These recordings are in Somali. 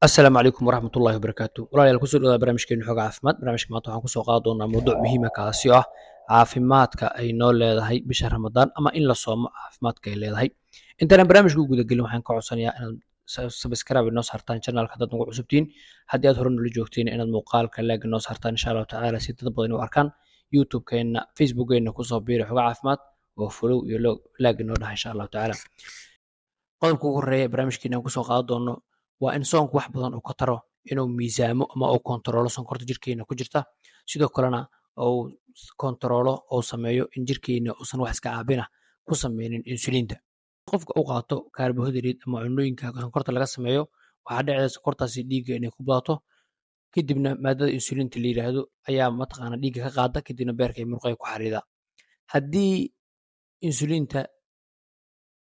Asalaamu calaykum waraxmatullaahi wabarakaatu. Walaalayaal, kusoo dhawaada barnaamijkeena Xoga Caafimaad. Barnaamijka maanta waxaan kusoo qaadan doonaa mowduuc muhiim ah, kaasi oo ah caafimaadka ay noo leedahay bisha Ramadaan ama in la soomo caafimaadka ay leedahay. Intaanaan barnaamijka u gudagelin, waxaan ka codsanayaa inaad subscribe inoo saartaan channelka haddaad nagu cusubtihiin, haddii aad hore noola joogtiin inaad muuqaalka like inoo saartaan, insha Allahu tacaala, si dad badan u arkaan. YouTube-keena, Facebook-keena kusoo biiri Xoga Caafimaad oo follow iyo like inoo dhaha, insha Allahu tacaala. Qodobka ugu horreeya ee barnaamijkeena aan kusoo qaadan doono waa in soonku wax badan uu ka taro inuu miisaamo ama uu kontaroolo sonkorta jirkeena ku jirta, sidoo kalena uu kontaroolo oo sameeyo in jirkeena uusan wax iska caabina ku sameynin insuliinta. Qofka uu qaato carbohydrate ama cunooyinka sonkorta laga sameeyo, waxaa dhacaysa sonkortaasi dhiigga inay ku badato, kadibna maadada insuliinta la yiraahdo ayaa mataqaana dhiigga ka qaada, kadibna beerka iyo murqaha ku xariida. Haddii insuliinta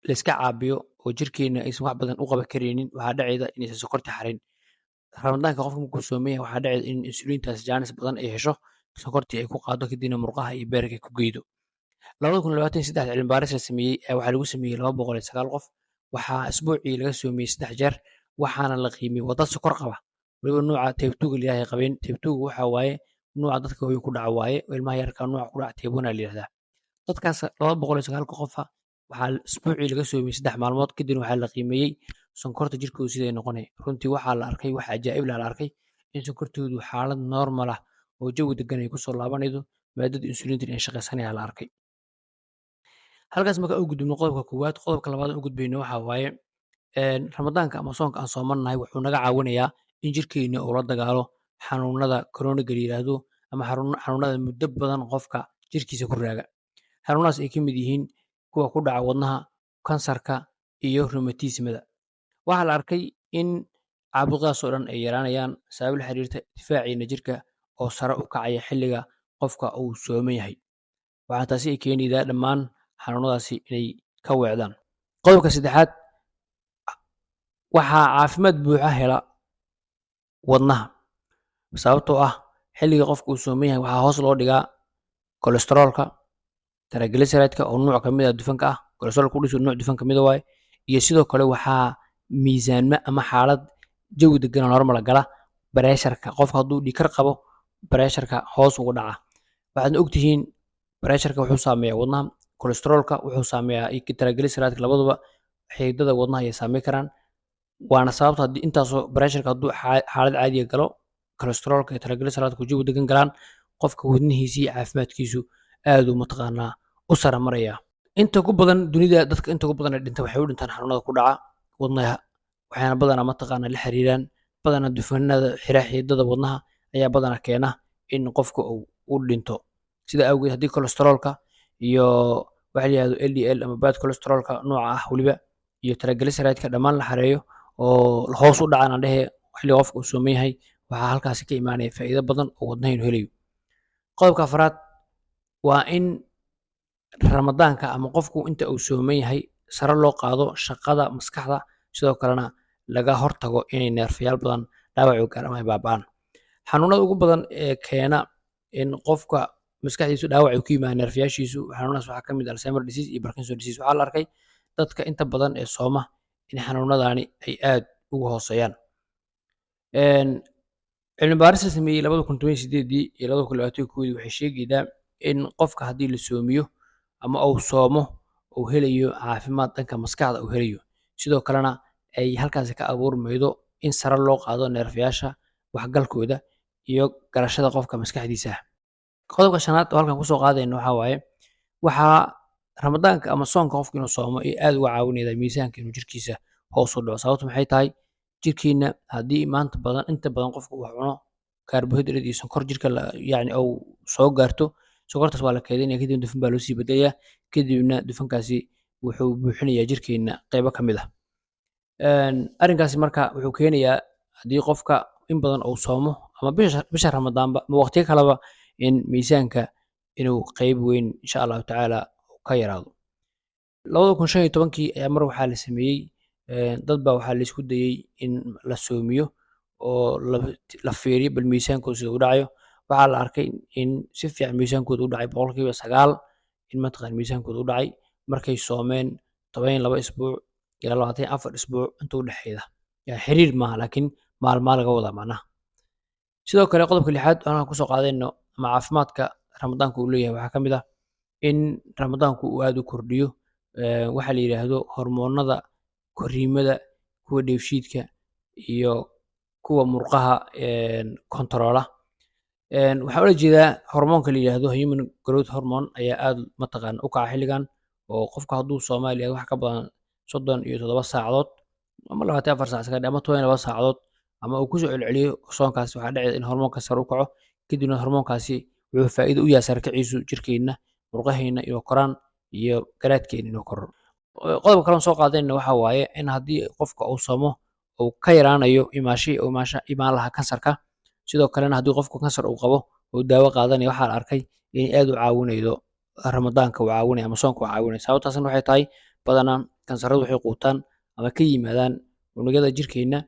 la iska caabiyo oo jirkeena aysan wax badan u qaban karaynin, waxaa dhacayda inaysan sonkorta xarin. Ramadaanka qofka markuu sooman yahay, waxaa dhacayda in insuliintaas jaanis badan ay hesho, sonkortii ay ku qaado, kadibna murqaha iyo beerka ay ku geydo. 2023 cilmi baaris la sameeyey ayaa waxaa lagu sameeyey 209 qof. Waxaa isbuucii laga soomiyey saddex jeer, waxaana la qiimiyey waa dad sokor qaba, weliba nooca type 2 la yiraahdo ay qabeen. Type 2 waxa waaye nooca dadka waaweyn ku dhaca waaye, oo ilmaha yarka nooca ku dhaca type 1 la yiraahdaa. Dadkaas 209 qofa waxaa isbuucii laga soomiyey 3 maalmood, kadibna waxaa la qiimeeyey sonkorta jirkooda siday noqonay. Runtii waxaa la arkay wax cajaa'ib la arkay in sonkortoodu xaalad normal ah oo jawi degan ay kusoo laabanaydo, maadada insuliinta inay shaqaysanaya la arkay. Halkaas marka u gudubno qodobka koowaad, qodobka labaad aan u gudbayno waxaa waaye Ramadaanka ama soonka aan soomannahay wuxuu naga caawinayaa in jirkeena uu la dagaalo xanuunada chronic-ga la yiraahdo ama xanuunada muddo badan qofka jirkiisa ku raaga. Xanuunadaas ay ka mid yihiin kuwa ku dhaca wadnaha, kansarka iyo rheumatismada. Waxaa la arkay in caabuqyadaas oo dhan ay yaraanayaan sabab la xiriirta difaaciina jirka oo sare u kacaya xilliga qofka uu sooman yahay. Waxaa taasi ay keenaydaa dhammaan xanuunadaasi inay ka weecdaan. Qodobka saddexaad, waxaa caafimaad buuxa hela wadnaha, sababtoo ah xilliga qofka uu sooman yahay waxaa hoos loo dhigaa kolestaroolka, triglyceride-ka oo nuuc ka mid ah dufanka ah. Kolestaroolka ku dhiso nuuc dufan ka mid ah waaye. Iyo sidoo kale waxaa miisaanma ama xaalad jawi degan oo normal gala pressure-ka. Qofka hadduu dhiig kar qabo, pressure-ka hoos ugu dhaca. Waxaadna ogtihiin pressure-ka wuxuu saameeyaa wadnaha, kolestaroolka wuxuu saameeyaa iyo triglyceride-ka, labaduba xididdada wadnaha ayay saameyn karaan. Waana sababta haddii intaasoo pressure-ka hadduu xaalad caadiya galo, kolestaroolka iyo triglyceride-ku jawi degan galaan, qofka wadnihiisa iyo caafimaadkiisu aad uu mataqaanaa u sare maraya. Inta ku badan dunida dadka inta ugu badan ee dhinta waxay u dhintaan xanuunada ku dhaca wadnaha, waxaana badanaa mataqaanaa la xiriiraan badanaa dufanada xira xididdada wadnaha ayaa badanaa keena in qofka uu u dhinto. Sida awgeed, haddii kolestaroolka iyo waxa la yihahdo LDL ama bad cholesterolka nooca ah weliba iyo triglyceride-ka dhammaan la xareeyo oo hoos u dhacaan aan dhehe xilliga qofka uu sooman yahay, waxaa halkaasi ka imaanaya faa'iido badan oo wadnaha helayo. Qodobka afraad waa in Ramadaanka ama qofku inta uu sooman yahay sare loo qaado shaqada maskaxda, sidoo kalena laga hortago inay neerfayaal badan dhaawac u gaaro ama ay baaba'aan. Xanuunada ugu badan ee keena in qofka maskaxdiisu dhaawac uu ku yimaado neerfayaashiisu, xanuunadaas waxaa ka mid ah Alzheimer disease iyo Parkinson disease. Waxaa la arkay dadka inta badan ee sooma in xanuunadani ay aad ugu hooseeyaan. Cilmi baaris la sameeyey 2018-dii iyo 2021-dii waxay sheegaydaa in qofka haddii la soomiyo ama uu soomo uu helayo caafimaad dhanka maskaxda uu helayo, sidoo kalena ay halkaasi ka abuurmaydo in sare loo qaado neerfayaasha waxgalkooda iyo garashada qofka maskaxdiisa ah. Qodobka shanaad oo halkan kusoo qaadayno waxaa waaye waxaa Ramadaanka ama soonka qofka inuu soomo ay aad uga caawinaydaa miisaanka inuu jirkiisa hoos u dhaco. Sababtu maxay tahay? Jirkiina haddii maanta badan inta badan qofka uu wax cuno carbohydrate iyo sonkor, jirka yacni uu soo gaarto, sonkortaas waa la keydinaya, kadibna dufan baa loo sii bedelayaa, kadibna dufankaasi wuxuu buuxinayaa jirkeena qeybo ka mid ah. Arrinkaasi marka wuxuu keenayaa haddii qofka in badan uu soomo ama bisha Ramadaanba ama waqtiyo kaleba in miisaanka inuu qeyb weyn, insha Allahu tacaala, ka yaraado. 2015-kii ayaa mar waxaa la sameeyey, dad baa waxaa la isku dayey in la soomiyo oo la fiiriyo bal miisaankooda sida u dhacayo. Waxaa la arkay in si fiican miisaankooda u dhacay, 9% in mataqaan miisaankooda u dhacay markay soomeen 12 isbuuc ilaa 24 isbuuc inta u dhexeeda. Yani xiriir maaha, laakiin Maalmaa laga wadaa macnaha. Sidoo kale, qodobka lixaad oo aan kusoo qaadayno ama caafimaadka Ramadaanka uu leeyahay waxaa ka mid ah in Ramadaanku uu aad u kordhiyo waxa la yidhaahdo hormoonada korriimada, kuwa dheefshiidka iyo kuwa murqaha kontaroola. Waxaan ula jeedaa hormoonka la yidhaahdo human growth hormone ayaa aad mataqaana u kaca xilligan, oo qofka hadduu Soomaaliya wax ka badan 37 saacadood ama 24 saac iska dheh ama 12 saacadood ama uu kusoo celceliyo soonkaas, waxaa dhacaysa in hormoonka sare u kaco. Kadibna hormoonkaasi wuxuu faa'iido u yahay sare kaciisu jirkeenna, murqaheena inuu koraan iyo garaadkeena inuu koro. Qodobka kale oon soo qaadanayna waxaa waaye in haddii qofka uu soomo uu ka yaraanayo imaashihii uu imaasha imaan lahaa kansarka. Sidoo kalena, haddii qofku kansar uu qabo oo daawo qaadanayo, waxaa la arkay inay aad u caawinaydo Ramadaanka uu caawinayo ama soonka uu caawinayo. Sababtaasna waxay tahay, badanaa kansaradu waxay quutaan ama ka yimaadaan unugyada jirkeenna,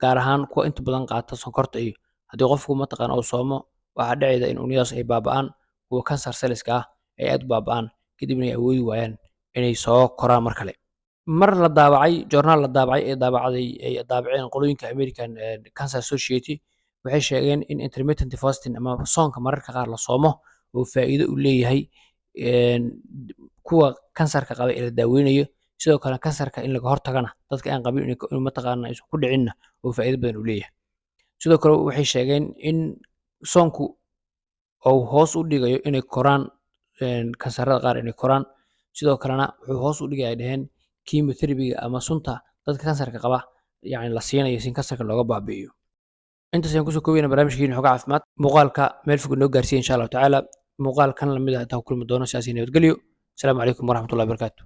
gaar ahaan kuwa inta badan qaata sonkorta. Iyo haddii qofku mataqaana uu soomo, waxaa dhacayda in unugyadaas ay baaba'aan, kuwa cancer cellska ah ay aad u baaba'aan, kadibna ay awoodi waayaan inay soo koraan mar kale. Mar la daabacay joornaal la daabacay ee daabacday ay daabaceen qolooyinka American Cancer Society, waxay sheegeen in intermittent fasting ama soonka mararka qaar la soomo uu faa'iido u leeyahay kuwa kansarka qaba ee la daaweynayo. Sidoo kale, kansarka in laga hortagana, dadka aan qabin inuu mataqaana aysan ku dhicinna, uu faa'iido badan u leeyahay. Sidoo kale, waxay sheegeen in soonku uu hoos u dhigayo inay koraan kansarada qaar inay koraan. Sidoo kalena wuxuu hoos u dhigaya, dheheen, chemotherapy-ga ama sunta dadka kansarka qaba yacni la siinayo si kansarka looga baabi'iyo. Intaas ayaan kusoo koobayna barnaamijkeena xoga caafimaad. Muuqaalka meel fog inoo gaarsiiya, insha Allahu tacaala. Muuqaalkan lamid ah intaan ku kulmi doono, sidaas iyo nabadgelyo. Asalaamu calaykum waraxmatullahi wabarakaatu.